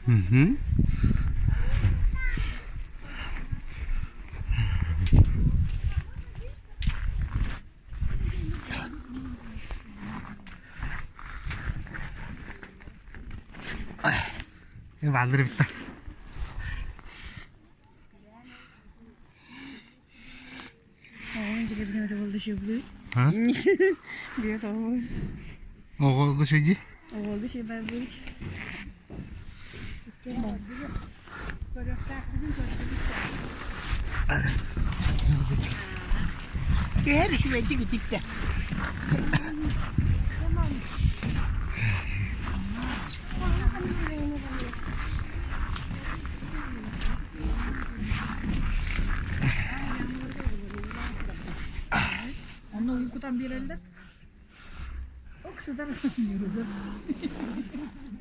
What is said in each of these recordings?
Мгм. Бааллар эбит да. А? Оҕолго сөдьи? Түһэр үчүгэйдик ититтэ. Онно уу кутан биэрэллэр. Ок сытар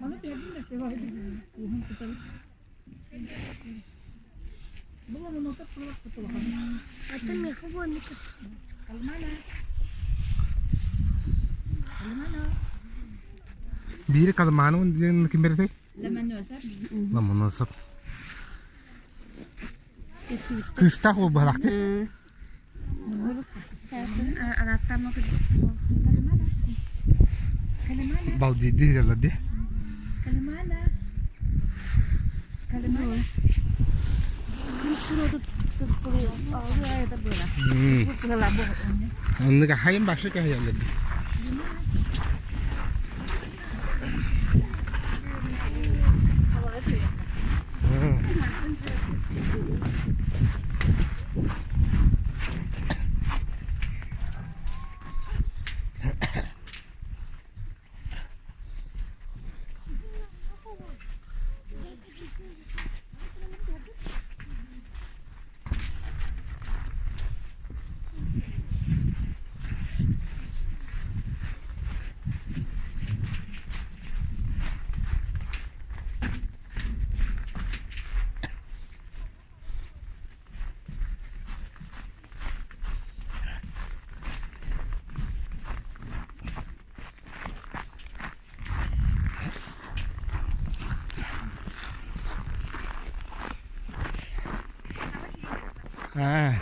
Ону биэрдим да Ууһун сытар. Это меха вонится. Биири Калмановын диэн ким беретэй? Ломоносов. Кыыстаах уол быһалаахтыы. Балдыйдыы дьаллар дии. Оннук ахайын башы кэһэйэллэр дии. Аа.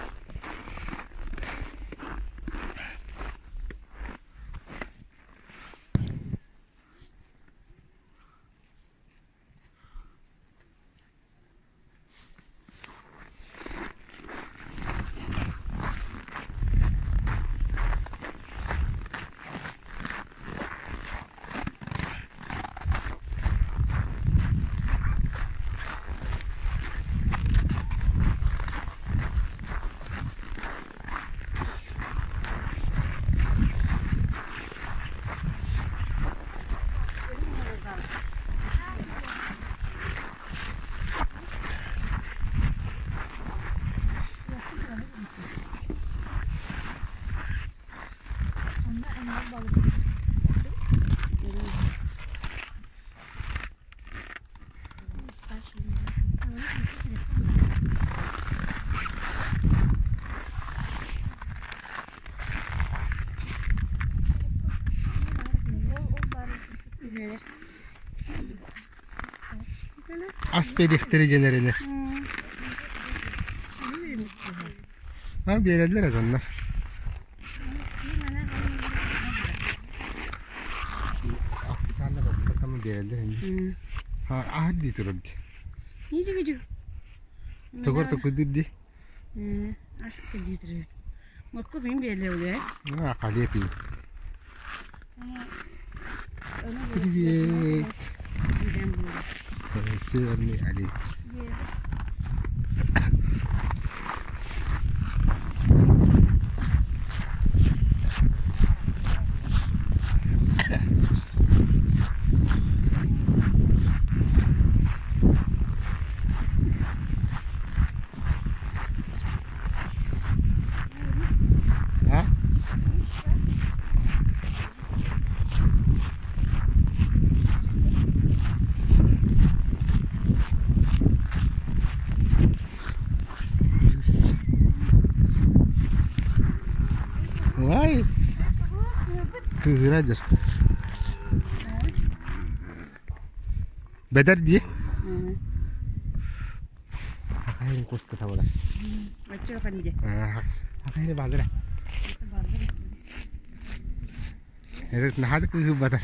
Ас биэриэхтэрэ диэн эрэнэр. А биэрэллэр азаннар. Официально барбатам биэрэллэр ини. Аһар дии турар дии. Тогор токуйдур дии. Ас дии турар. Мокко бин биэрэллэр улэ. А, халепи. Привет. Северный олень. А? Ой, кыыһыра дьэр. Бэдэр дии. Хахайын куска табалар. Оччо ханде. Хахайын баалара. Эрет наһаа кыыһырбатар.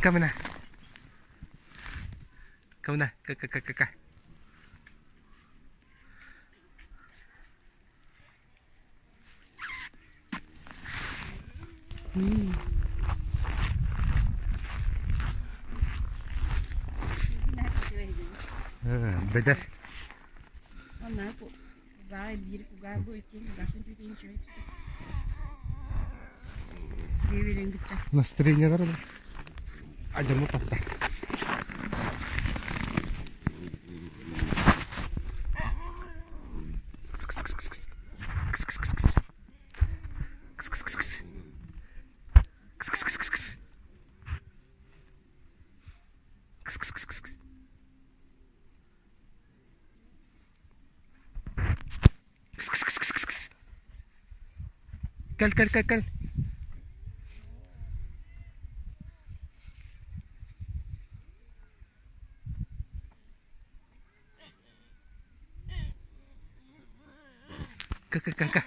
Камына. Камына. Ка-ка-ка-ка. Бэдэр. Настроениелар адьаммыт батта. Кэл кэл кэл кэл. Ка-ка-ка-ка.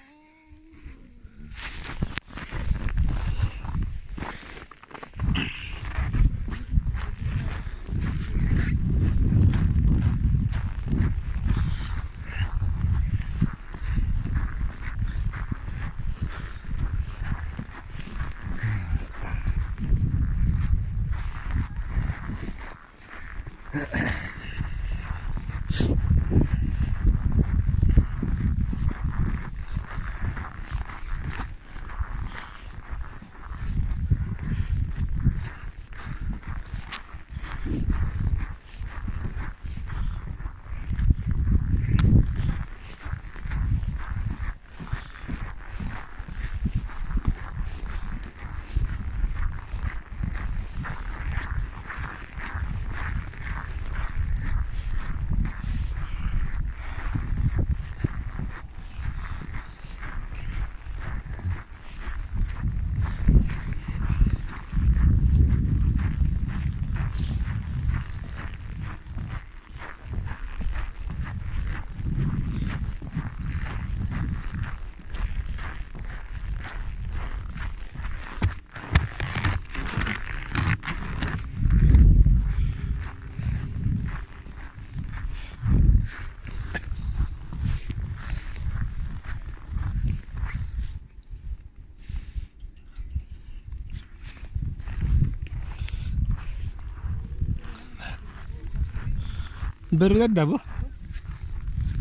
Бөрөлөр да бу?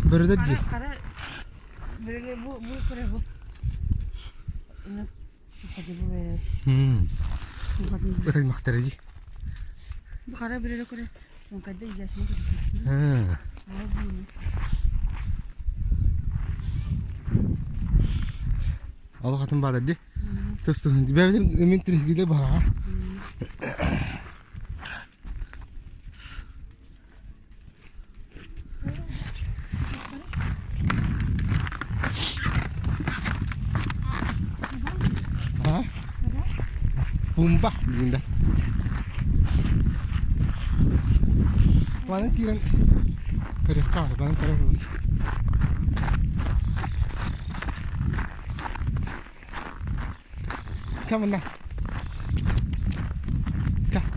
Бөрөлөр дии. Хара бөрөлөр бу бу көрө бу. Ытаймахтара дии. Бу хара бөрөлөр көрө. Когда изясин. Олох атын баада дии. Тустуһун. Бэбитин мин тиригиле баҕа. А? Пумба диэн да. Манан киирэн көрүөххэ баар, манан көрө буолуос. Come on now. Come.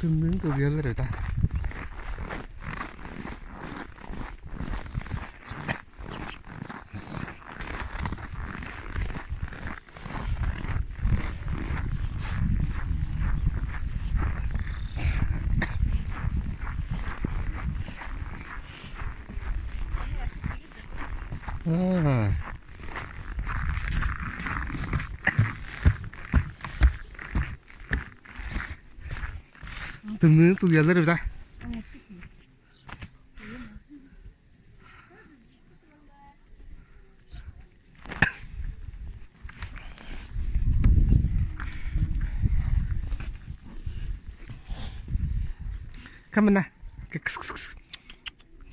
Тымныын тылыйаллар этэ. Аа. Тымныыны тулуйаллар эбит аа. Камана. Кыс кыс кыс.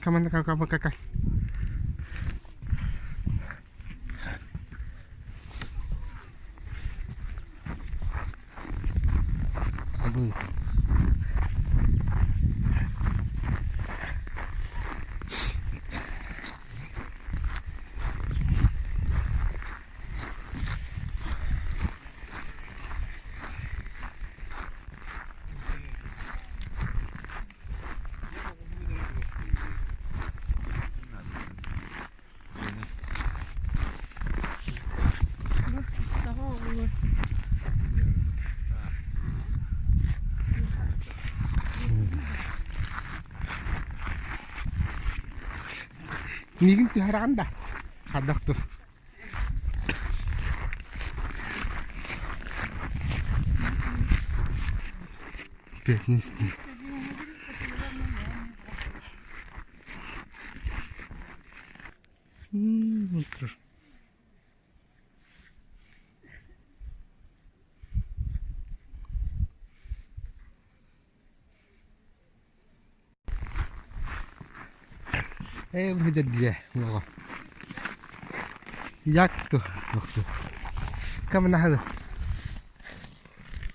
Камана кама кака. Абы. Миигин түһэрэҕин да? Хайдах тур? Пятнистый. Утро. Ээ бу дьэрдиэ уоҕа. Як ту тохту. Камана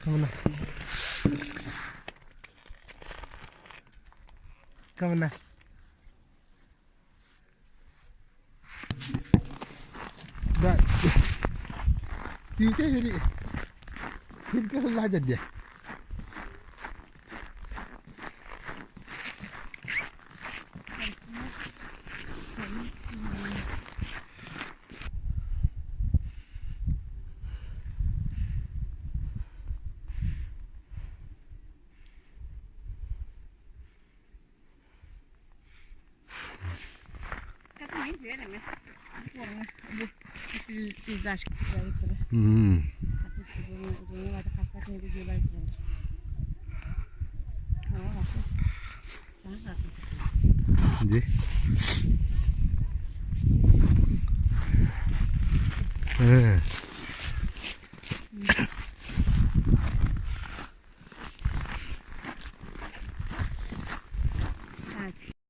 Камана. Камана. Да. Түүтэ сири сиргэ сыллаһа дьэрдиэ. Дии. Э.